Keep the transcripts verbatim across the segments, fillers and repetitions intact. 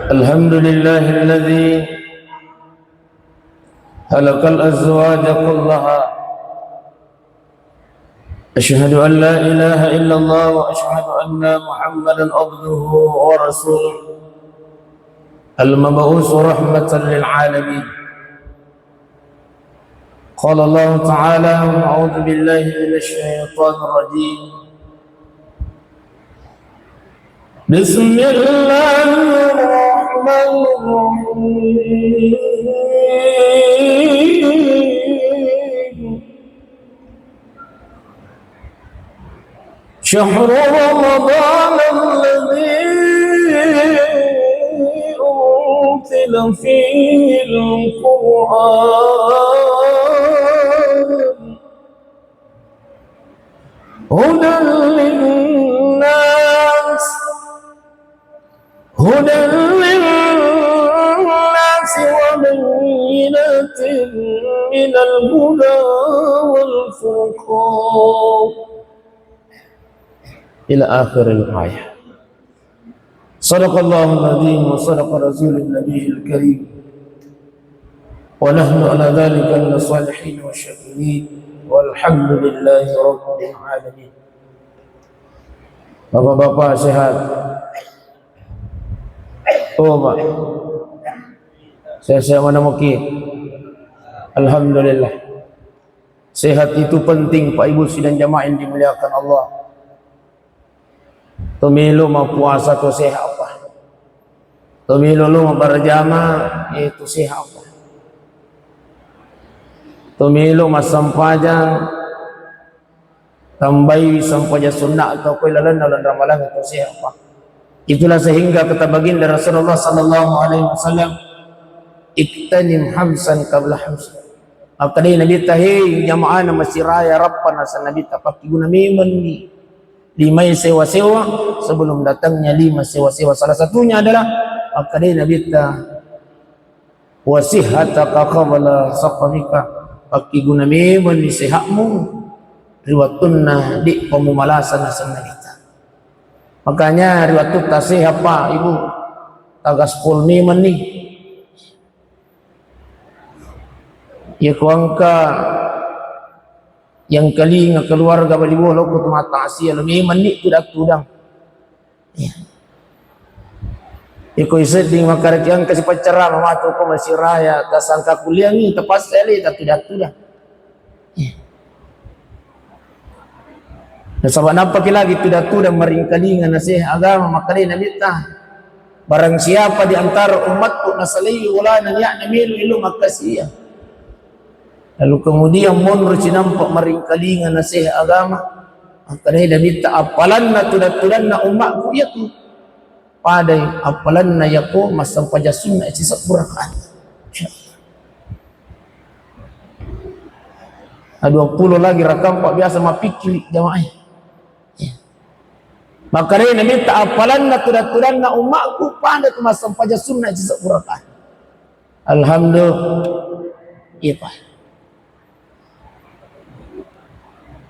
الحمد لله الذي خلق الأزواج كلها. أشهد أن لا إله إلا الله وأشهد أن محمدا عبده ورسوله المبعوث رحمة للعالمين. قال الله تعالى: أعوذ بالله من الشيطان الرجيم. بسم الله الرحمن الرحيم. شهر رمضان الذي أنزل فيه القرآن هدى للناس، هدى للناس وبينات من الهدى والفرقان، إلى آخر الآية. صدق الله العظيم وصدق رسول النبي الكريم، ونحن على ذلك من الصالحين والشاكرين، والحمد لله رب العالمين. Bapak-bapak sehat? Oh, Pak. Sehat-sehat mana muki? Alhamdulillah. Sehat itu penting, Pak Ibu sidang jamaah yang dimuliakan Allah. To melo mappuasa to sehat apa? To melo lo mabbarajama, eh, to sehat apa? To melo massempajang, tambai sempajang sunnah atau koi lalenna uleng ramalang to sehat apa? Itulah sehingga kata baginda Rasulullah sallallahu alaihi wasallam, "Iktanim hamsan qabla hamsin." Makkadai Nabitta, "Hei jamaahna masiraya, rappa," naseng Nabitta, "pakkiguna memenni limai sewa-sewa sebelum datangnya lima sewa-sewa." Salah satunya adalah, makkadai Nabitta, "Wa sihhataka qabla saqamika," pakkiguna memenni sehatmu ri wettunna de'pa mumalasa, naseng Nabitta. Makanya ri wettutta sehat, Pak, Ibu, tagaspol memenni. Iya ko engka yang kelinga keluarga bali bola ko tu mata asia lo memenni tudang-tudang. Iya. Iko isedding makkareki engka sipaccarama matu ko masiraya, tasangka kuliangi, tapasali, tatudang-tudang. Iya. Nasaba nappaki lagi tudang-tudang maringkalinga naseha agama, makkedai Nabitta, barang siapa di antara umatku nasalai bolana niatna melo elo makkasiwiang. Lalu kemudian monro sinampa maringkalinga naseha agama, makkedai Nabitta, appalanna tudang-tudanna umatku iyatu padai appalanna yako massempajang sunna sisebbu rakaat. Nah, dua puluh lagi rakaat, Pak, biasa mapikkiri jamaah. Iya. Makkedai Nabitta, appalanna tudang-tudanna umatku pada tu massempajang sunna sisebbu rakaat. Alhamdulillah. Iya, Pak.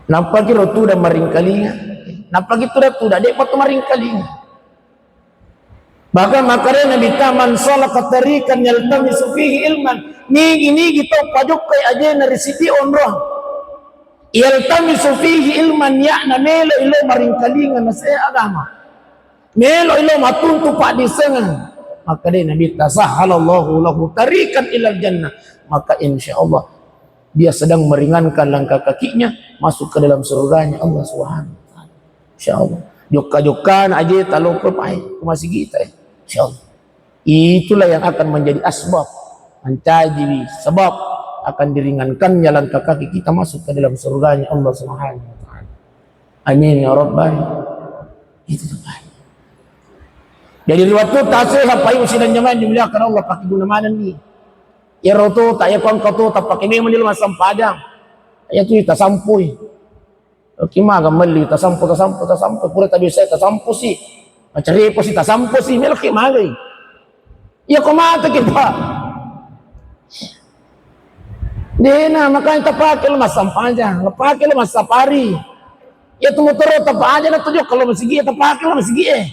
Nappaki ro tudang maringkalinga. Nappaki tudang-tudang, de'pa tu maringkalinga. Bahkan makkedai Nabitta, "Man salaka tariqan yaltamisu fihi ilman." Nigi-nigi tau pajokkai ajena ri siddi onrong. Yaltamisu fihi ilman, yakna melo ilo maringkalinga naseha agama. Melo ilo matuntu paddisengeng. Makkedai Nabitta, "Sahhalallahu lahu tariqan ilal jannah." Maka insya Allah dia sedang meringankan langkah kakinya masuk ke dalam surganya Allah Subhanahu wa Ta'ala. Insya Allah. Jokka-jokka na aja talo ko pai, ko masigi ta, eh. Insya Allah. Itulah yang akan menjadi asbab, menjadi sebab akan diringankannya langkah kaki kita masuk ke dalam surganya Allah Subhanahu wa Ta'ala. Amin ya rabbal. Itu tuh, Pak. Jadi, ri wettutta seha, Pak Ibu sidang jamaah dimuliakan Allah, pakkiguna manenni. Iyaro tota, iya ko engka tota, pake memang di rumah sempajang. Iya tu tasampui. Oke, maga melli tasampu, tasampu, tasampu. Pura tabiasa tasampu si. Macarepa si, tasampu si. Meloki magai. Iya ko mate ki, Pak. Dena, makanya tapake lo massempajang, tapake lo massapari. Iya tu motoro tapake na tu jokka lo masigi, tapake lo masigi, eh.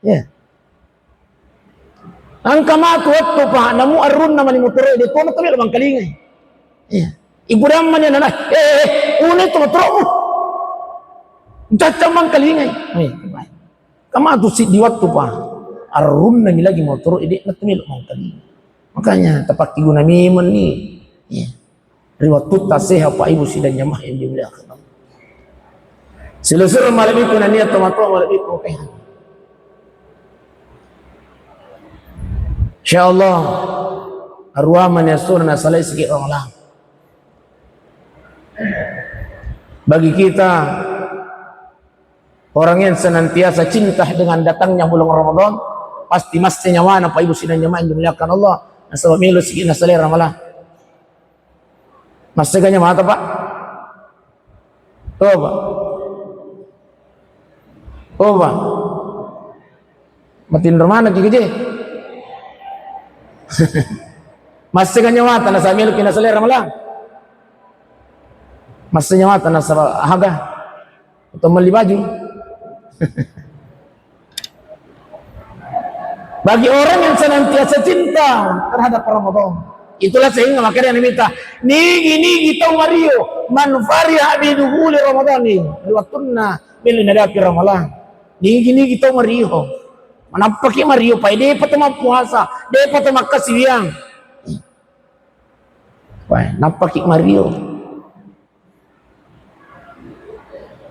Iya. Engka matu wettu, Pak, namu arunna mani motoro, de' tona tu melo mangkalingai. Iya. Ibu dammani anak, eh, eh, eh, une tu motoromu. Caca mangkalingai. Eh, Pak. Engka matu siddi wettu, Pak. Arunna mi lagi motoro, de' na tu melo mangkalingai. Makanya, tapakkiguna memang ni. Iya. Ri wettutta seha, Pak, Ibu, sidang jamaah yang dimuliakan Allah. Silessureng malebbiku nennia tomatoa malebbiku, oke. Insyaallah, aruwa mani essona nasalai siki Ramalang. Bagi kita orang yang senantiasa cinta dengan datangnya bulan Ramadan, pasti masse nyawana, Pak, Ibu, sidang jamaah yang dimuliakan Allah. Nasaba melo siki nasalai Ramalang. Massega nyamata, Pak? Coba. Coba. Matinro maneng ki keje. Massega nyamata nasaba melo ki nasalai Ramalang. Masse nyamata nasaba haga. Atau melli baju. Bagi orang yang senantiasa cinta terhadap Ramadan, itulah sehingga makanya Nabi ta, nigi-nigi tau mario, man fariha bidukhuli Ramadan, ni, ri wettunna melo nadapi Ramalang. Nigi-nigi tau mario. Manappaki mario, Pak, de'pa to mappuasa, de'pa to makkasiwiang. Wah, nappaki mario.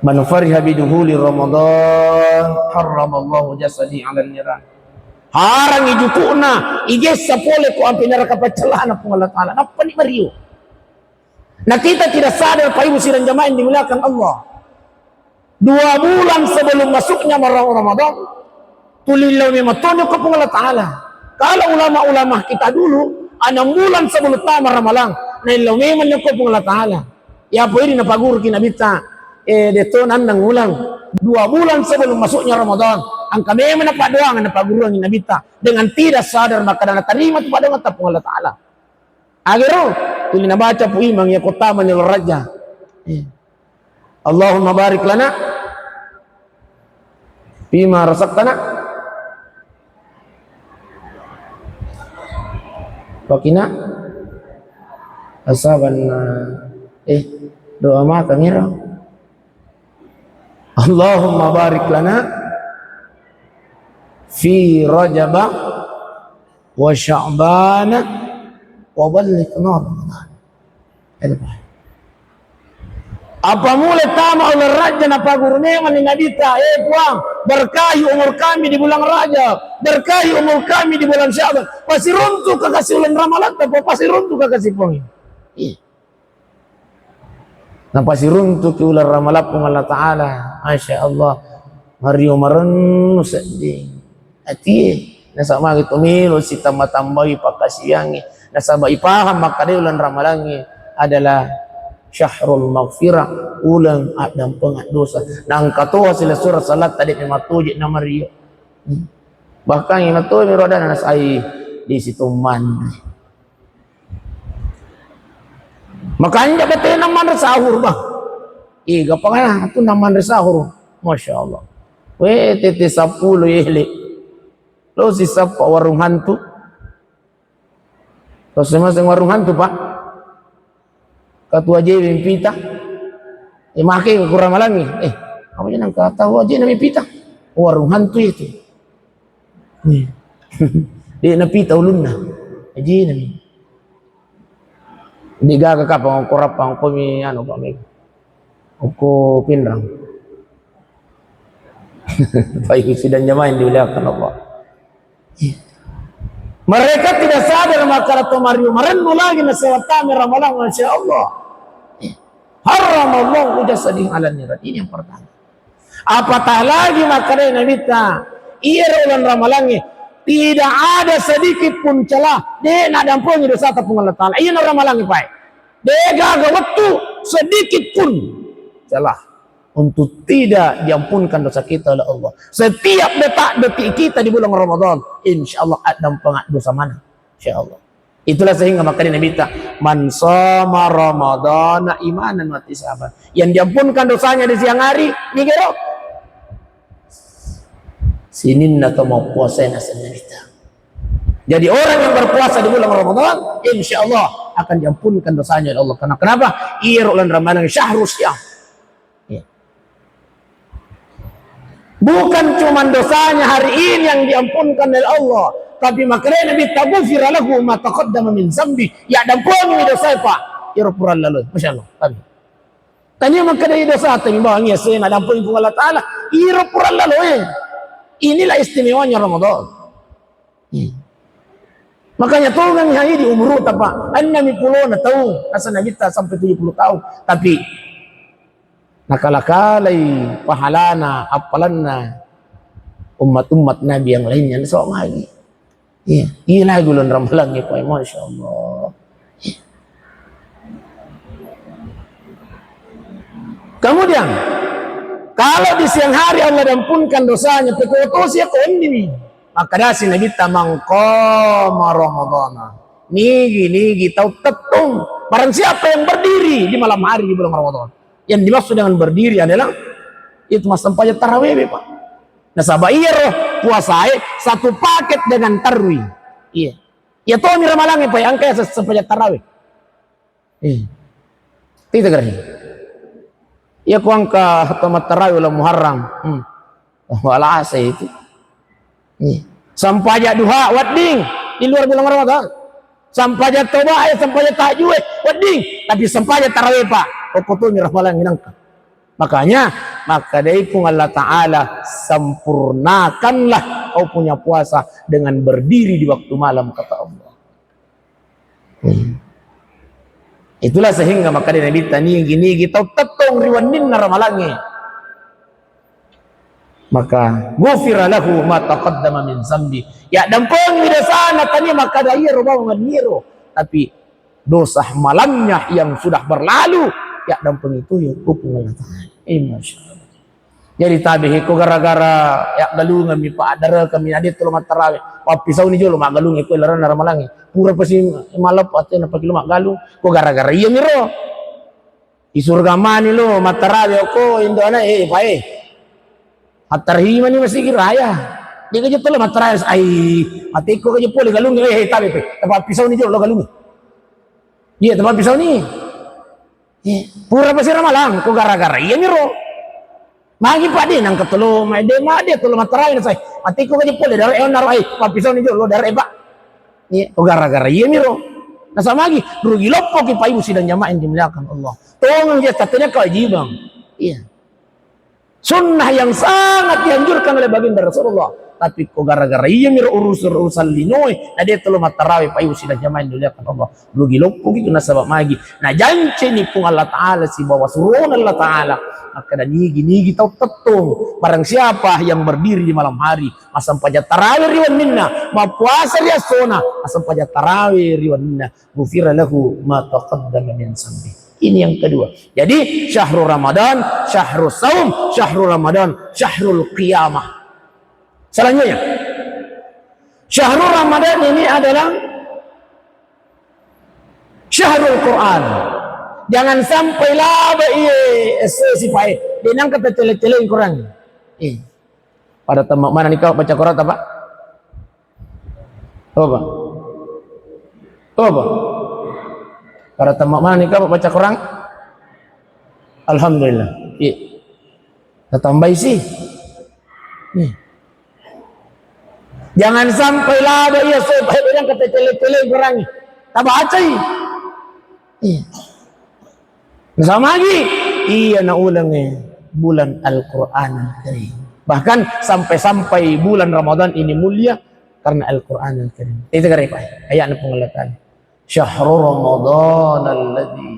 Man fariha bidukhuli Ramadan, harramallahu jasadi 'alan niran. Harangi juku'na, igessa pole ko ampe neraka paccallana Puang Allah Ta'ala. Nappani mario. Nah, kita tidak sadar, Pak, Ibu, sidang jamaah yang dimuliakan Allah. Dua bulan sebelum masuknya Ramadan, tuli lao memang toni ko Puang Allah Ta'ala. Kalau ulama-ulama kita dulu, enam bulan sebelum tama Ramalang, naillau memang ko Puang Allah Ta'ala. Ya, apa ini napaguruki Nabitta, eh, de' to nannang ulang. Dua bulan sebelum masuknya Ramadan, engka memang napadoang, napaguruangi Nabitta. Dengan tidak sadar, maka natarima tu padoang ta Puang Allah Ta'ala. Agero, tuli nabaca pu imang iya ko tama ni uleng Rajab. Iya. Allahumma barik lana fima razaqtana wa qina azabannar. Eh, doa makan iro. Allahumma barik lana fi Rajaba wa Sya'bana wa ballighna Ramadan. Apa mulai tama uleng Rajab napaguru memang ni Nabitta, eh Puang, berkahi umur kami di bulan Rajab, berkahi umur kami di bulan Sya'ban. Pasiruntu ka kasi uleng Ramalang, tapi pasiruntu ka kasi Puang. Iya. Napasiruntuki uleng Ramalang Puang Allah Ta'ala. Masya Allah. Mario marennu sedding atie. Nasaba magi to melo sitamba-tambai pakkasiwiangnge. Nasaba ipahang makkeda uleng Ramalangnge adalah syahrul maghfirah, uleng addampengeng dosa. Nangka toha silessureng salatta de' memang toje na mario. Bahkan ina to mero adana nasai di situ manre. Makanja batena manre sahur, bah. Iga pangana tu na manre sahur. Masya Allah. We, tette seppulo ele. Lo sisappa warung hantu. Lo semaseng warung hantu, Pak. Katua je mempita. Eh, make kurang malangi. Eh, apa je nang kata wa je na mempita? Warung hantu itu. Iya. De' napita ulunna. Ajinami. De' gaga kapang ko rappang ko mi anu, Pak, mi. Ko Pinrang. Baik, sidang jamaah yang dimuliakan Allah. Iya. Mereka tidak sadar maka to mario marennu lagi nasaba tama Ramalang, Masya Allah. Iya. Harramallahu jasadi 'alan niran. Ini yang pertama. Apatah lagi makkedai Nabitta, iyaro uleng Ramalangnge, tidak ada sedikit pun celah, de' naddampengi dosata Puang Allah Ta'ala. Iyana Ramalangnge, Pak. De' gaga wettu sedikit pun celah untuk tidak diampunkan dosa kita oleh Allah. Setiap detak-detik kita di bulan Ramadan, insya Allah addampengeng dosa maneng. Insya Allah. Itulah sehingga makanya Nabi ta, "Man shoma Ramadana imanan wa ihtisaban." Yang diampunkan dosanya di siang hari, nigero. Sininna to mappuasa naseng Nabi ta. Jadi orang yang berpuasa di bulan Ramadan, insya Allah akan diampunkan dosanya oleh Allah. Karena kenapa? Iyaro uleng ramalang syahru siyam. Iya. Bukan cuma dosanya hari ini yang diampunkan oleh Allah, tapi makanya Nabi, "Ghufira lahu ma taqaddama min zambi." Ya, dampungi dosa, Pak. Iyaro pura lalo. Masya Allah. Amin. Tania makkeda dosa, tapi bawang iya sena dampungi Puang Allah Ta'ala. Iyaro pura lalo, eh. Inilah istimewanya Ramadan. Hmm. Makanya tongeng haidi umuru tapa ennami pulona taung, asa Nabitta sampai tujuh puluh tahun. Tapi nakala-kalai pahalana, appalanna umat-umat Nabi yang lainnya, so lagi. Iya, iya lagi uleng ramalang ya, Pak. Masya Allah. Kemudian, kalau di siang hari Allah dampunkan dosanya, pekko tosi ko ennimi. Makkedasi Nabitta, "Man qama Ramadana." Nigi-nigi tau tettong. Barang siapa yang berdiri di malam hari di bulan Ramadan. Yang dimaksud dengan berdiri adalah itu massempajang tarawih, Pak. Nasaba iyaro puasae satu paket dengan tarwi. Iya. Iya tomi ramalangnge, Pak, engka ya se-, sempajang tarawih. Iya. Tidak keren. Iya, ku engka to mattarawi uleng Muharram. Hmm. Oh, wala asa itu. Iya. Sampaja duha wedding di luar bulan Ramadan. Sampaja toba, eh, sampaja tahajud, eh, wedding. Tapi sampaja tarawih, Pak. Okko tu mi ramalang nangka. Makanya, makkedai Puang Allah Ta'ala, sempurnakanlah kau punya puasa dengan berdiri di waktu malam, kata Allah. Hmm. Itulah sehingga maka di Nabi tani gini kita tettong riwanninna ramalangnge. Maka ghufira lahu ma taqaddama min zambi. Ya dampengi dosana tani maka da iyaro bawang iyaro. Tapi dosa malamnya yang sudah berlalu, ya dampengi itu ya hubungan Allah Ta'ala. Eh, Masya Allah. Jadi tabe ko gara-gara ya galungeng mi pa adara kami ade tolo mattarawe. Pappisau ni jolo maggalung ko laranna ramalangnge. Pura pasi malap ate na paki lo maggalung. Ko gara-gara iya miro. Di surga mani lo mattarawe ko indo ana eh pae. Attarhima ni masigi raya. Dia keje tolo mattarawe ai. Ate ko keje pole galung eh tabe pe. Pappisau ni jolo galung. Iya, tempat pisau ni. Eh, pura pasi ramalang, ko gara-gara iya miro. Magi pade nang ketelo, mai de ma de telo matarawi na sai. Mati ko gaji pole dare e onaro ai, pappisau ni jolo dare e, Pak. Iya, ko gara-gara iya miro. Nasaba magi rugi loppo ki Pak Ibu sidang jamaah yang dimuliakan Allah. Tongeng dia tatanya kewajiban. Iya. Sunnah yang sangat dianjurkan oleh baginda Rasulullah. Tapi ko gara-gara iya miro urusan-urusan linoe, na de telo mattarawe Pak Ibu sidang jamaah yang dimuliakan Allah. Rugi loppo gitu nasaba magi. Nah, janci ni Puang Allah Ta'ala sibawa surona Allah Ta'ala. Maka dan nigi-nigi tau tettong. Barang siapa yang berdiri di malam hari, massempajang tarawih riwanninna, mappuasa riassona, massempajang tarawih riwanninna, ghufira lahu ma taqaddama min zambi. Ini yang kedua. Jadi, syahru Ramadan, syahru saum, syahru Ramadan, syahrul qiyamah. Selanjutnya, syahru Ramadan ini adalah syahrul Quran. Jangan sampai laba iye sesi pae. Denang kata tele-tele Quran. Eh. Pada temma mana nikah baca Quran apa? Apa? Apa? Pada temma mana nikah baca Quran? Alhamdulillah. Iya. Tatambai sih. Iya. Jangan sampai laba iya so pae bilang kata tele-tele Quran. Tabacai. Iya. Sama lagi, iya na ulengnge bulan Al-Quran Al-Karim. Bahkan sampai-sampai bulan Ramadan ini mulia karena Al-Quran Al-Karim. Itu kare Pak, ayat Puang Allah Ta'ala. Syahru Ramadan alladzi.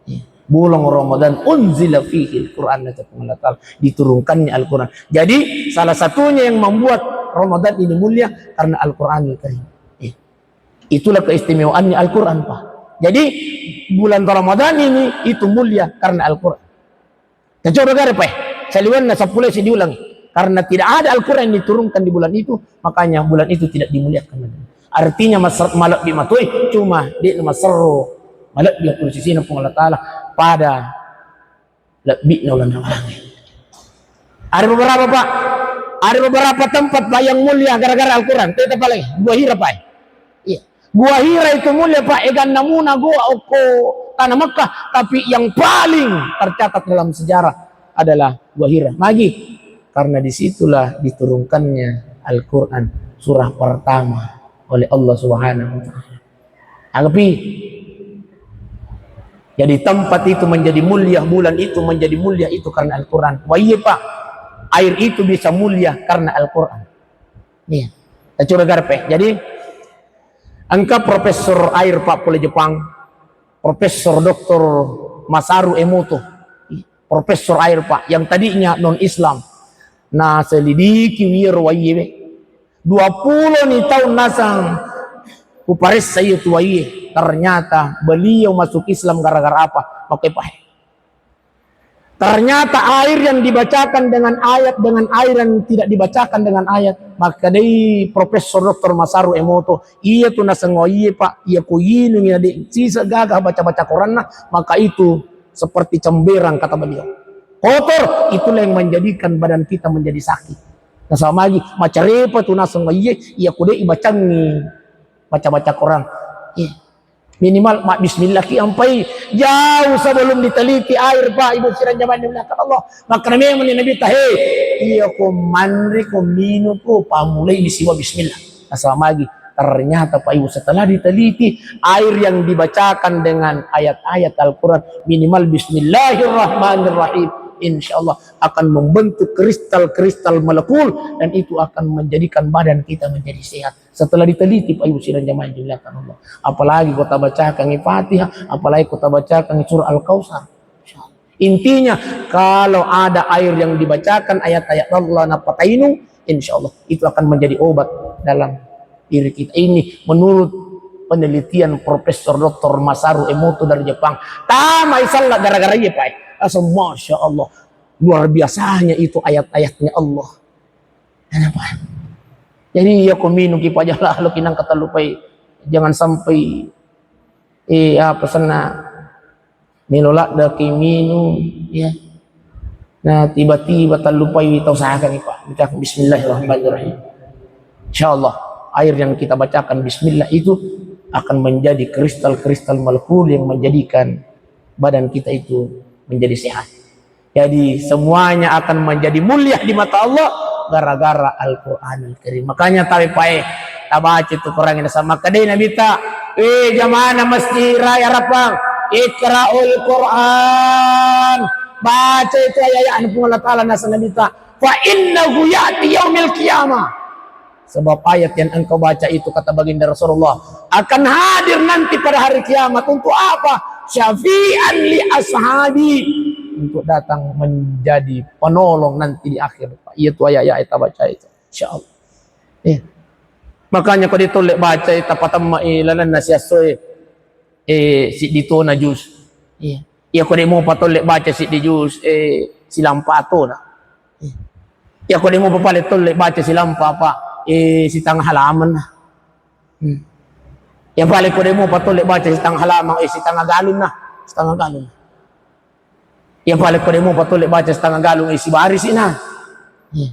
Iya. Bulan Ramadan unzila fihi Al-Quran, kata Puang Allah Ta'ala. Diturunkannya Al-Quran. Jadi salah satunya yang membuat Ramadan ini mulia karena Al-Quran Al-Karim. Iya. Itulah keistimewaannya Al-Quran, Pak. Jadi, bulan Ramadan ini itu mulia karena Al-Quran. Coba gare, Pak. Saliwenna seppulo si diulang. Karena tidak ada Al-Quran yang diturunkan di bulan itu, makanya bulan itu tidak dimuliakan. Artinya, mas-, malebbi matoi, cuma di maserro malebbi aku sisina Puang Allah Ta'ala pada lebbi'na uleng Ramalang. Ada beberapa, Pak. Ada beberapa tempat, Pak, yang mulia gara-gara Al-Quran. Teta paling dua hira, Pak. Gua Hira itu mulia, Pak, eganna muna goa okko tanah Mekah, tapi yang paling tercatat dalam sejarah adalah Gua Hira. Magi? Karena disitulah diturunkannya Al-Quran, surah pertama oleh Allah Subhanahu wa Ta'ala. Agapi. Jadi tempat itu menjadi mulia, bulan itu menjadi mulia itu karena Al-Quran. Wah iya, Pak, air itu bisa mulia karena Al-Quran. Iya. Tacura garpe. Jadi engka profesor air, Pak, pole Jepang, Profesor Doktor Masaru Emoto, Profesor air, Pak, yang tadinya non Islam. Nah, selidiki wiro waiye, dua puluh ni tahun nasang kuparessa iya tu waiye. Ternyata beliau masuk Islam gara-gara apa? Pakai pahe. Ternyata air yang dibacakan dengan ayat, dengan air yang tidak dibacakan dengan ayat. Maka dei Profesor Doktor Masaru Emoto, iya tu naseng waiye, Pak, iya ku inungi na de sisa gaga baca-baca Quranna, maka itu seperti cemberang, kata beliau. Kotor, itulah yang menjadikan badan kita menjadi sakit. Nasaba magi, macarepa tu naseng waiye, iya ku de ibacangi baca-baca Quran. Iya. Minimal ma bismillah ki ampai jauh sebelum diteliti air, Pak, Ibu sidang jamaah yang dimuliakan Allah. Maka memang ni Nabi ta, "Hei, iya ko manre ko minu ko pamulai siwa bismillah." Nasaba magi, ternyata, Pak, Ibu, setelah diteliti, air yang dibacakan dengan ayat-ayat Al-Quran, minimal bismillahirrahmanirrahim, insya Allah akan membentuk kristal-kristal molekul, dan itu akan menjadikan badan kita menjadi sehat. Setelah diteliti, Pak, Ibu sidang jamaah yang dimuliakan Allah. Apalagi ko tabacakangi Fatihah, apalagi ko tabacakangi surah Al-Kautsar. Intinya, kalau ada air yang dibacakan, ayat-ayat Allah napatainu, insya Allah itu akan menjadi obat dalam diri kita. Ini menurut penelitian Profesor Doktor Masaru Emoto dari Jepang. Tamai salla gara-gara iya, Pak. Langsung, Masya Allah, luar biasanya itu ayat-ayatnya Allah. Kenapa? Jadi, iya ko minung ki paja lalo ki nang katallupai, jangan sampai, eh, apa senna, melo ladda ki minung, ya. Nah, tiba-tiba tallupai, tau sahakang, Pak. Baca bismillahirrahmanirrahim. Insya Allah, air yang kita bacakan bismillah itu akan menjadi kristal-kristal molekul yang menjadikan badan kita itu menjadi sehat. Jadi, semuanya akan menjadi mulia di mata Allah gara-gara Al-Quranul Karim. Makanya tabe pae, tabaca itu Quran ini sama kedai Nabi ta, "Eh, jamaah masjid raya Rapang, iqra'ul Quran." Baca itu ayat-ayat Puang Allah Ta'ala, nasa Nabi ta, "Fa innahu ya'ti yaumil qiyamah." Sebab ayat yang engkau baca itu, kata baginda Rasulullah, akan hadir nanti pada hari kiamat. Untuk apa? Syafi'an li ashabi. Untuk datang menjadi penolong nanti di akhir. Iya tu ayat-ayat kita baca itu. Insya Allah. Iya. Makanya ko ditolle baca, tapatemma, eh, lalenna siasso, eh, eh, siddi tona juz. Iya. Iya ko de mopa tolle baca siddi juz, eh, silampa tona. Iya. Iya ko de mopa pale tolle baca silampa apa, eh, sitanga halaman. Hmm. Iya pale ko de mopa tolle baca sitanga halaman, eh, sitanga galunna, sitanga galunna. Iya pale ko de mopa tolle baca sitanga galung, eh, sibarisi na. Iya.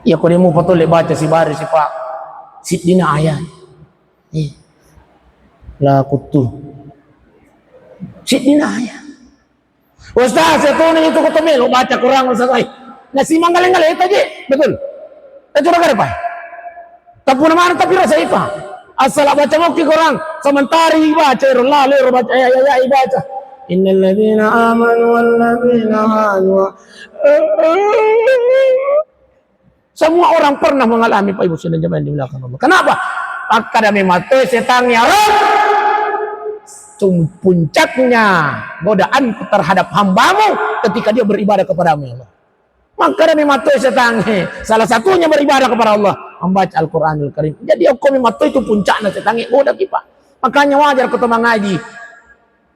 Iya ko de mopa tolle baca sibarisi, Pak, siddina ayat. Iya. La kuttu. Siddina ayat. Ustaz, saya tuna itu kota melo baca Quran, Ustaz. Ai. Nasi manggale-ngale itu aja, betul. Kita curah gare, Pak. Tapi mana tapi rasa itu. Asal baca mau ki Quran, sementara ibaca ero lalu ero baca, ya, ya, ya, ibaca. Innalladzina amanu walladzina hadu. Semua orang pernah mengalami, Pak Ibu sidang jamaah yang dimuliakan Allah. Kenapa? Makkeda memang tu setan ya Rob. Cum-, puncaknya godaan terhadap hambamu ketika dia beribadah kepadamu, ya Allah. Makkeda memang tu setan, he, salah satunya beribadah kepada Allah, membaca Al-Quranul Karim. Jadi, aku memang tu itu puncaknya setan, he, goda ki, Pak. Makanya wajar ko to mangaji.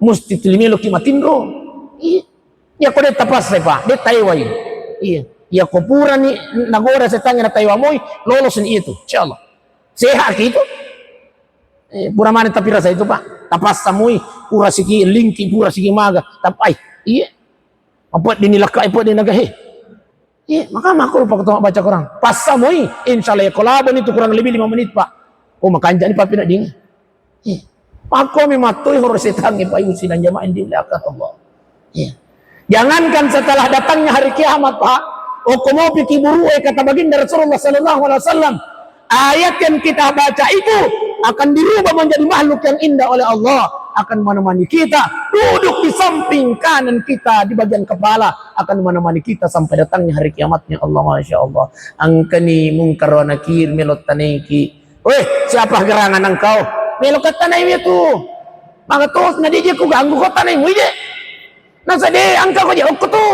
Musti tuli meloki matinro. Iya. Iya ko de tapassai, Pak, de taewai. Iya. Iya ko purani nagoda setangnge nataewa moi, lolos ni itu, insyaallah. Sehat ki itu. Eh, pura mani tapi rasa itu, Pak. Tapassa moi, pura siki lingki, pura siki maga. Tapai. Iya. Apa dini lakka, apa dini naga, he. Iya, maka makro Pak Ketua baca Quran. Passa moi, insyaallah ya kolabon itu kurang lebih lima menit, Pak. Oh, makancani papi na ding. Iya. Makko mi mattoi horo setangnge, Pak Ibu sidang jamaah yang dimuliakan Allah. Iya. Jangankan setelah datangnya hari kiamat, Pak. Okko mopi kiburu, eh, kata baginda Rasulullah sallallahu alaihi wasallam. Ayat yang kita baca itu akan dirubah menjadi makhluk yang indah oleh Allah. Akan menemani kita, duduk di samping kanan kita, di bagian kepala, akan menemani kita sampai datangnya hari kiamatnya Allah. Masya Allah. Angkani Mungkar wa Nakir melo taneki. Weh, siapa gerangan engkau? Melo katanai tu. Maka terus na dia ku ganggu kau tanai mu ije. Nasa de angka ko je okko tu.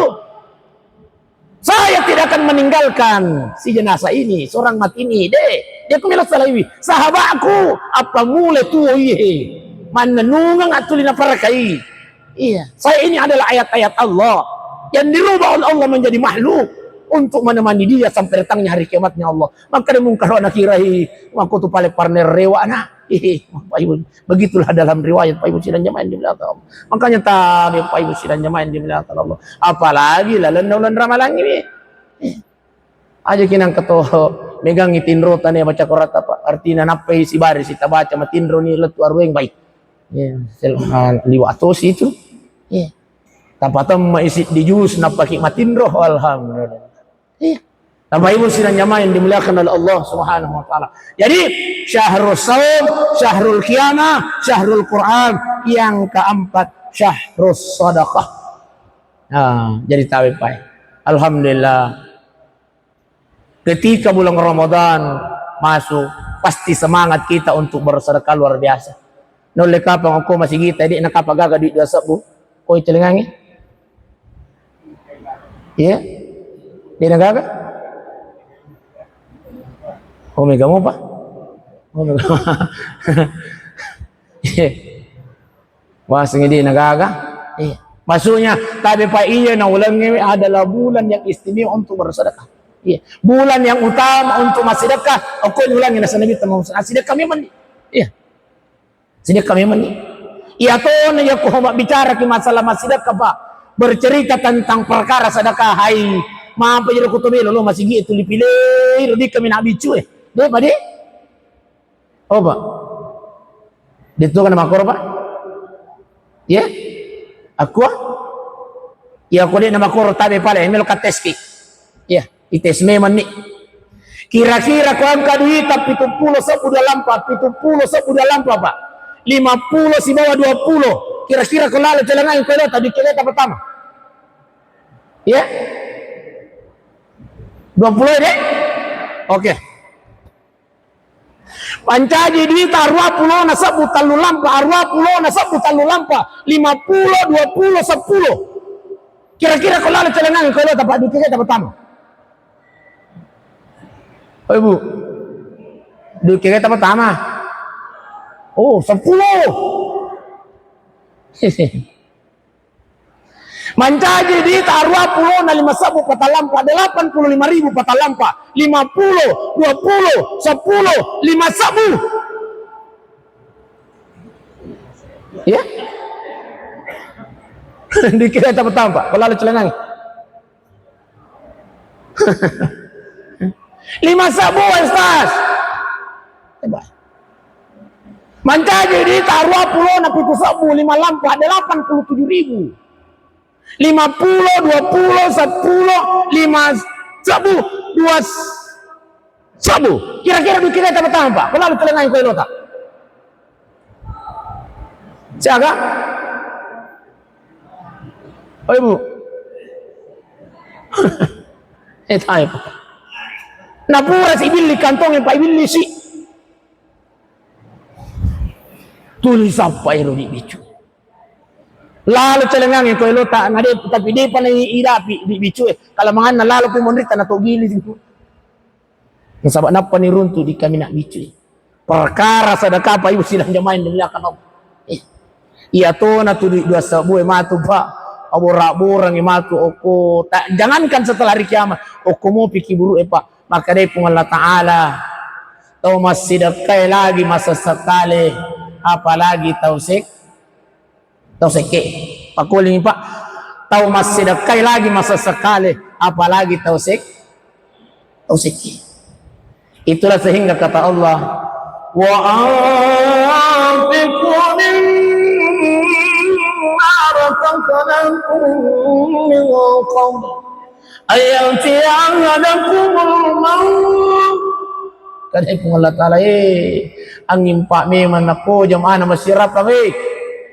Saya tidak akan meninggalkan si jenazah ini, seorang mati ini. De, dia ku melo salaiwi. Sahabatku, apa mulai tuo iye? Mannenungeng atuli naparakai. Iya, saya ini adalah ayat-ayat Allah yang dirubah oleh Allah menjadi makhluk untuk menemani dia sampai datangnya hari kiamatnya Allah. Maka dia Mungkar wa Nakirahi, maka tu pale partner rewa na. Hehe, Pak Ibu. Begitulah dalam riwayat, Pak Ibu sidang jamaah yang dimuliakan Allah. Makanya tabe, Pak Ibu sidang jamaah yang dimuliakan Allah. Apalagi lalenna uleng Ramalang ini. Aja kinang keto megang tinro tane baca korata, Pak. Artinya nappai sibari sitabaca matinro ni letu arueng baik. Ya, sel-, ah, liwa atosi itu. Ya. Tapatemma isi di jus napaki matinro, alhamdulillah. Iya. Bapak Ibu sidang jamaah yang dimuliakan oleh Allah Subhanahu wa Ta'ala. Jadi, syahrul saum, syahrul qiyamah, syahrul Quran, yang keempat, syahrul sadaqah. Nah, jadi tabe pai. Alhamdulillah. Ketika bulan Ramadan masuk, pasti semangat kita untuk bersedekah luar biasa. Nulle kapang okko masigita, de nakapa gaga duit dua sebbu. Koi telengangi? Iya? De nagaga? Oh, mega mopa? Oh, mega. Iya. Wasengngi de nagaga? Iya. Maksudnya, tabe pa iya na ulengnge adalah bulan yang istimewa untuk bersedekah. Iya. Bulan yang utama untuk massedekah, okko ulengnge nasaba Nabi tama, ah, sedekah memang. Iya. Sedekah memang ni. Iya tona iya ko bicara ki masalah massedekah, Pak. Bercerita tentang perkara sedekah, hai. Mampa jero kuto melo lo masigi itu lipile, rodi kami nak bicu, eh. De, Pak, de? Oh, Pak. Ditu kan makoro, Pak? Ya? Aku? Ya, aku de na makoro tabe pale, melo kateski. Ya, ites memang ni. Kira-kira ko angka duita pitu pulo sebbu dua lampa, pitu pulo sebbu dua lampa, Pak. Lima pulo sibawa dua pulo. Kira-kira ko lalo celengang ko lota di keleta pertama. Ya? Dua pulo de? Oke. Pancaji duita arua pulo na sebbu tallu lampa, arua pulo na sebbu tallu lampa, lima pulo, dua pulo, seppulo. Kira-kira ko lalo celengang ko lota, Pak, duit kegeta pertama. Oh, Ibu. Duit kegeta pertama. Oh, seppulo. Mancaji duita arua pulo na lima sebbu patalampa, delapan puluh lima ribu patalampa, lima pulo, dua pulo, seppulo, lima sebbu. Ya? Dikira apa tampak? Kalau ada celengan. Lima sebbu, Ustaz. Coba. Mancaji duita arua pulo na pitu sebbu lima lampa, delapan puluh tujuh ribu. Lima pulo, dua pulo, seppulo, lima sebbu, dua sebbu. Kira-kira duit kegeta pertama, Pak? Ko lalo telengai ko lota. Siaga? Oh, Ibu. Eh, tae, Pak. Napura si billi kantong, Pak, billi si. Tuli sappa ero di bicu. Lalo celengange ko elota, na de, tapi depa na i-, irapi di bicu e. Kala manganna lalo pi monrita na to gili situ. Nasaba nappa ni runtu di kami nak bicu e. Perkara sedekah, Pak Ibu sidang jamaah yang dimuliakan Allah. Eh, iya tona tu duit dua sebbu e matu, Pak. Abora-borangi matu okko. Ta-, jangankan setelah hari kiamat, okko mopi kiburu e, Pak. Makkedai Puang Allah Ta'ala, tau massidekkai lagi masessakale, apalagi tau sek-, tau sekke. Pakuling, Pak, tau massidekkai lagi masessakale, apalagi tau sek-, tau sekke. Itulah sehingga kata Allah, وأنفقوا مما رزقناكم من قبل أن يأتي أحدكم الموت. Kade Puang Allah Ta'ala, eh, angimpa memang nako jamaah na masirapa, eh.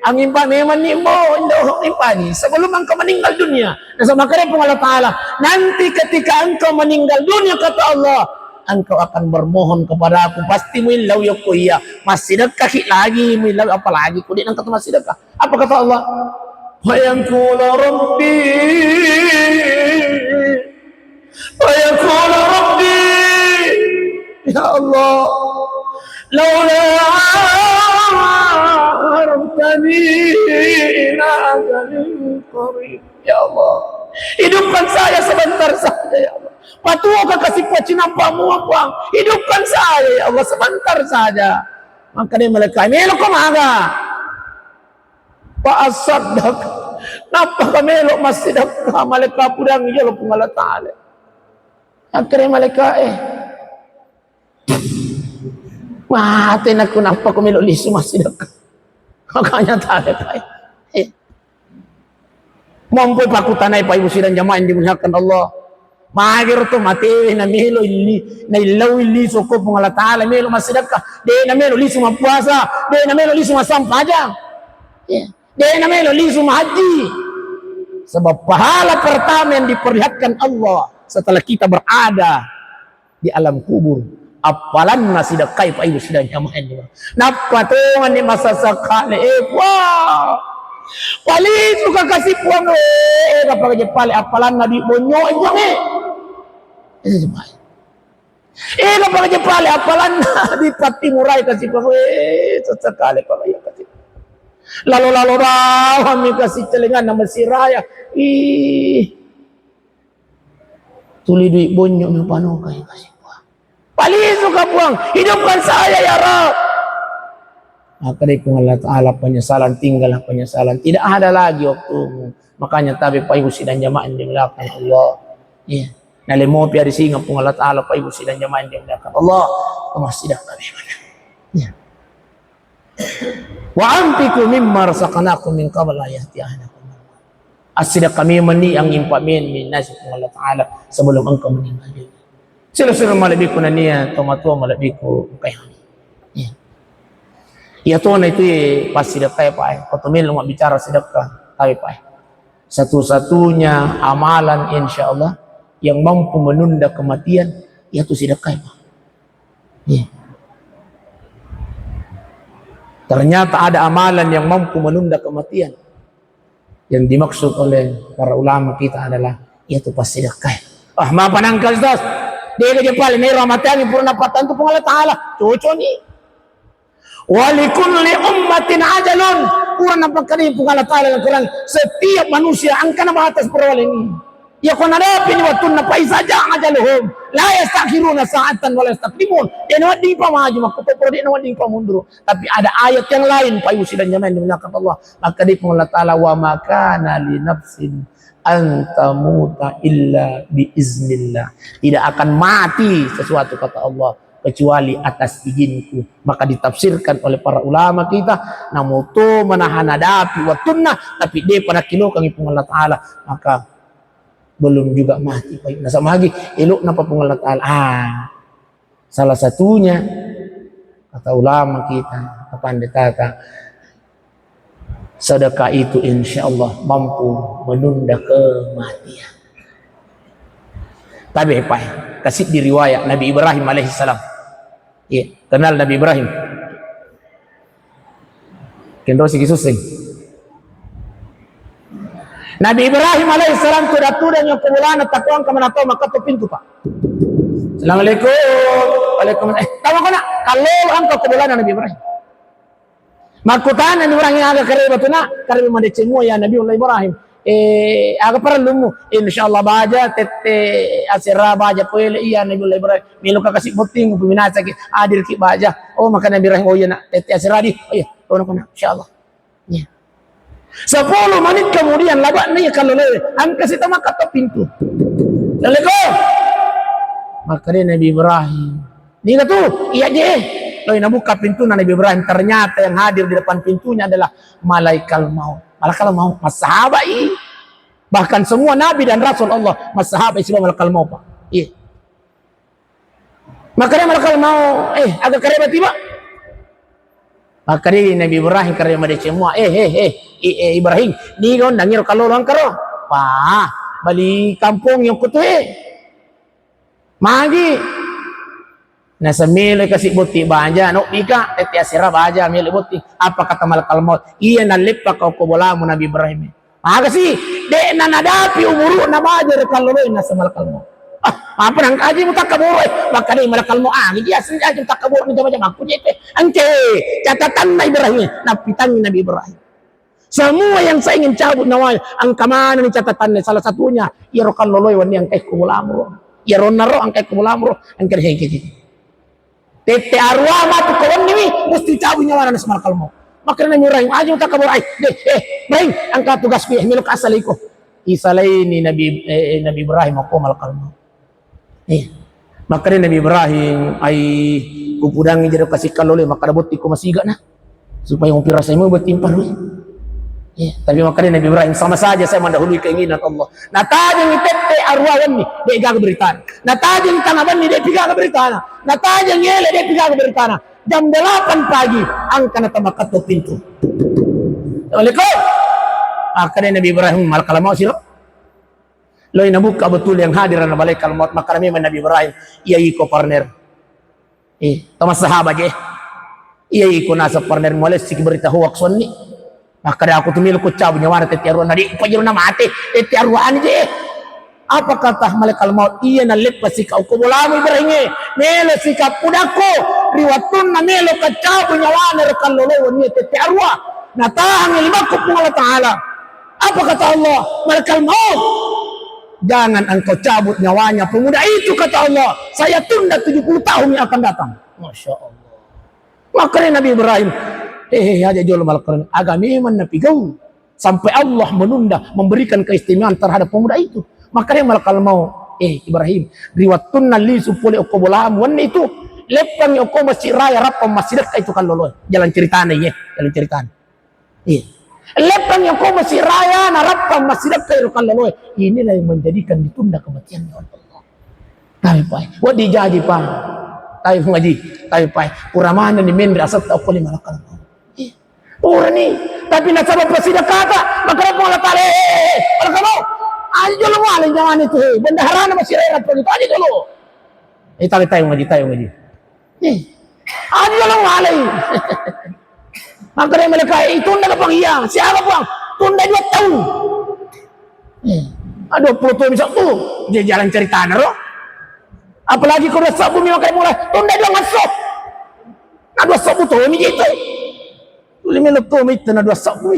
Angimpa memang ni mo, indo, impani. Sebelum engkau meninggal dunia. Nasaba makkeda Puang Allah Ta'ala, nanti ketika engkau meninggal dunia, kata Allah, engkau akan bermohon kepadaku, pasti muillau yokko iya, massidekka ki lagi, muillau apalagi kudi nang kata massidekka. Apa kata Allah? Fayaqulu rabbi, fayaqulu rabbi, ya Allah, laula akhartani ila ajalin qarib. Ya Allah, hidupkan saya sebentar saja, ya Allah. Patuoka kasi Puang cinampa mua, Puang. Hidupkan saya, ya Allah, sebentar saja. Makkeda malaikat, meloko maga. Fa asaddaq. Nappa ka melo massidekka, malaikat pudang iya lo Puang Allah Ta'ala. Akhirnya malaikat, eh, mate nakku, nappa ko melo lisu massidekka. Makanya tale, Pak. Eh. Mampu pakutanai, Pak Ibu sidang jamaah yang dimuliakan Allah. Magero to mate na melo illi, na illau illi soko Puang Allah Ta'ala, melo massidekka. De na melo lisu mappuasa, de na melo lisu massampajang. Ya. De na melo lisu mahaji. Sebab pahala pertama yang diperlihatkan Allah setelah kita berada di alam kubur, appalanna sidekkai, Pak Ibu sidang jamaah yang dimuliakan. Nappa tonganni masasakkale, eh, wah. Palisu ka kasi Puang, eh, eh, kapang jeppale appalanna di bonyo, eh, Puang, eh. Eh, jemaah. Eh, kapang jeppale appalanna di patti murai kasi Puang, eh, sasakkale Puang, iya kasi. Lalo-lalo bawang mi kasi celenganna masiraya. Ih. Tuli dui bonyo mi upanokai kasi Puang. Palisu ka Puang, hidupkan saya ya Rabb. Maka dari Puang Allah Ta'ala penyesalan, tinggallah penyesalan. Tidak ada lagi waktumu. Makanya tabe Pak Ibu sidang jamaah yang dimuliakan Allah. Iya. Nalemopi ari singa Puang Allah Ta'ala Pak Ibu sidang jamaah yang dimuliakan Allah. Kemas sidang kami mana. Iya. Wa anfiqu mimma razaqnakum min qabli an ya'tiya ahadakumul maut. Assidekka memang ni angimpa memang ni nasi Puang Allah Ta'ala sebelum engkau meninggal dunia. Sila-sila malebbiku nania, tomatoa malebbiku engkai. Iya. Iya tona itu, eh, pas sidekka ya, Pak, eh. Kau tu melo mabbicara sidekka, tapi, Pak, eh. Satu-satunya amalan, insya Allah, yang mampu menunda kematian, yaitu sidekka ya, Pak. Iya. Ternyata ada amalan yang mampu menunda kematian. Yang dimaksud oleh para ulama kita adalah yaitu passidekka. Ah, mapa nangka, Ustaz? Dega je pale nero amateangi pura napattantu Puang Allah Ta'ala. Cocok ni. Wa likulli ummatin ajalun. Pura napakkadai Puang Allah Ta'ala dalam Quran, setiap manusia engkana batas perwaleng. Iya ko nadapi ni wattunna, fa iza jaa ajaluhum la yastakhiruna sa'atan wa la yastaqdimun. De nawedding pa maju makkutoppo, de nawedding pa mundur. Tapi ada ayat yang lain, Pak Ibu sidang jamaah yang dimuliakan Allah. Maka di Puang Allah Ta'ala, wa ma kana li nafsin an tamuta illa bi iznillah. Tidak akan mati sesuatu, kata Allah, kecuali atas izinku. Maka ditafsirkan oleh para ulama kita, namoto manahan hadapi wattunna, tapi de pada kilokangi Puang Allah Ta'ala, maka belum juga mati. Baik, nasaba magi elokna pa Puang Allah Ta'ala. Ah, salah satunya, kata ulama kita, kata pendeta, sedekah itu insya Allah mampu menunda kematian. Tapi, Pak, kasih di riwayat Nabi Ibrahim alaihissalam. Iya, kenal Nabi Ibrahim? Kenro sigi suseng. Nabi Ibrahim alaihissalam tuda-tuda nyokko bolana, takuang ke mana tau, maka to pintu, Pak. Assalamualaikum. Waalaikumsalam. Eh, tahu kau nak? Kalau angka ke bolana Nabi Ibrahim. Makkutana Nabi Ibrahim, aga kareba tu nak? Kareba madeceng mua ya Nabiullah Ibrahim. Eh, aga parellummu? Insya Allah baja tette asera baja poele iya Nabiullah Ibrahim. Melo ka kasi botting peminasa ki, hadir ki baja. Oh, maka Nabi Ibrahim, oh iya nak, tette asera di. Oh iya, oh nak, insya Allah. Iya. Sepuluh menit kemudian, labak nih kalau lewe, angka si tamak atau pintu. Assalamualaikum. Maka dia Nabi Ibrahim. Ni tu, iya je. Loi nabuka pintunna Nabi Ibrahim, ternyata yang hadir di depan pintunya adalah malaikat maut. Malaikat maut, massahabai. Bahkan semua nabi dan rasul Allah massahabai sibawa malaikat maut, Pak. Iya. Makanya malaikat maut, "Eh, aga kareba tiba?" Makanya Nabi Ibrahim kareba madeceng mua, "Eh, eh, eh, i-, eh, Ibrahim, niga onnang iro kallolo engkaro?" "Wah, bali kampong yang kutu, eh." Magi? Nasemelo kasi botting baja, no bika, tette asera baja melo botting. Apa kata malaikat maut? Iya nalleppa kau ko bolamu Nabi Ibrahim. Magasi, de'na nadapi umuru'na baja ri kalloloe nasaba malaikat maut. Ah, apa nang aji mutakkaboro, eh? Makkadai malaikat maut, ah, dia sengaja mutakkaboro ni jama-jama aku je, eh. Engke, catatanna Ibrahim, napitangi Nabi Ibrahim. Semua yang saya ingin cabut nyawanya, engka maneng ni catatanna, salah satunya, iyaro kalloloe wenni engkai ko bolamu ro. Iyaro onnaro engkai ko bolamu ro, engka dihengkeki. Tette arua matu ko wenniwi, musti cabut nyawana nasaba malaikat maut. Makkedai Nabi Ibrahim, "Aja mutakkaboro, ai, deh, eh, Ibrahim, engka tugasku, eh, melo ka asalaiko." Isalaini Nabi, eh, Nabi Ibrahim ko malaikat maut. Eh, makkedai Nabi Ibrahim, "Ai, kupudangi jero kasi kalloloe, makkada botting ko masiga na." Supaya mupirasai mu botting parui. Ya, tapi makanya Nabi Ibrahim, "Sama saja saya mendahului keinginan Allah." Natajengi tette arua wenni, de' gaga beritana. Natajengi tangga benni, de' pi gaga beritana. Natajengi ele, de' pi gaga beritana. Jam delapan pagi, engka natamakatto pintu. "Assalamualaikum." Makkedai Nabi Ibrahim, "Malaikat maut siro." Loi nabuka betul yang hadir na malaikat maut, makkeda memang Nabi Ibrahim, "Iya iko partner." Eh, to massahaba je. "Iya iko naseng partner, mualessi berita hoax wenni." Makkeda, "Aku tu melo ko cabut nyawana tette arua na, de' pajero na mate, tette arua ani je." Apa kata malaikat maut? "Iya nalleppa sika ko bolamu Ibrahim e. Melo sika pudakko ri wattunna melo ka cabut nyawana ro kalloloe wenni tette arua. Natahangi limakku Puang Allah Ta'ala." Apa kata Allah? Malaikat maut, "Jangan engkau cabut nyawanya pemuda itu," kata Allah. "Saya tunda tujuh puluh tahun yang akan datang." Masya Allah. Makkedai Nabi Ibrahim, "Eh, eh, aja jolo malaikat. Aga memang napigau sampai Allah menunda memberikan keistimewaan terhadap pemuda itu?" Makkedai malaikat maut, "Eh, Ibrahim, ri wattunna lisu pole okko bolamu wenni itu, leppangi okko masjid raya, rappang massidekka itu kalloloe." Jalan ceritana, iya, jalan ceritana. Iya. Leppangi okko masjid raya, narappang massidekka iro kalloloe. Inilah yang menjadikan ditunda kematiannya oleh Allah. Tapi, Pak, wedding jaji, Pak. Tapi, Pak Haji, tapi, Pak, pura manenni menre asetta okko lima lakka. Iya. Purani. Tapi nasaba pasidekkata, makkeda Puang Allah Ta'ala, "Eh, eh, eh, eh, malaikat maut. Aja jolo mualai nyawana itu, eh. Bendaharana masjid raya, rappang itu. Aja jolo." Eh, tapi, tapi, Pak Haji, tapi, Pak Haji. Eh, aja jolo mualai. Makkeda malaikat, "Itunda ga, Puang?" "Iya." "Siaga, Puang?" "Tunda dua tahun." Eh, ah, dua puluh tahun bisa, uh, dia jalan ceritana, ro. Apalagi ko dua sebbu mi makkeda mulai, "Tunda dua ngasso." Nah, dua sebbu to mi itu. Tuli melo to mi itu, nah, dua sebbu.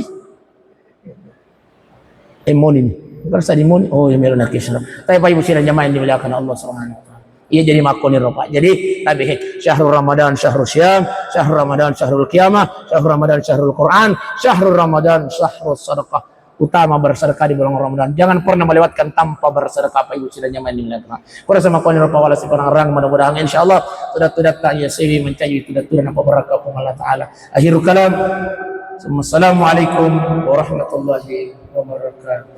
Eh, moni ni. Berasa di moni. Oh, ya, melo nakisna. Tapi Bapak Ibu sidang jamaah yang dimuliakan Allah Subhanahu wa Ta'ala. Iya, jadi makkoni ro, Pak. Jadi, tapi, he, syahru Ramadan, syahru siyam, syahru Ramadan, syahrul qiyamah, syahru Ramadan, syahrul Quran, syahru Ramadan, syahru sadaqah. Utama bersedekah di bulan Ramadan. Jangan pernah melewatkan tanpa bersedekah, Bapak Ibu sidang jamaah yang dimuliakan Allah. Kurasa makkoni ro, Pak, wala siparang-rang, mudah-mudahan, insya Allah, tuda-tuda tak ya sewi mencari tuda-tuda napa berkah Allah Ta'ala. Akhirul kalam. Assalamualaikum warahmatullahi wabarakatuh.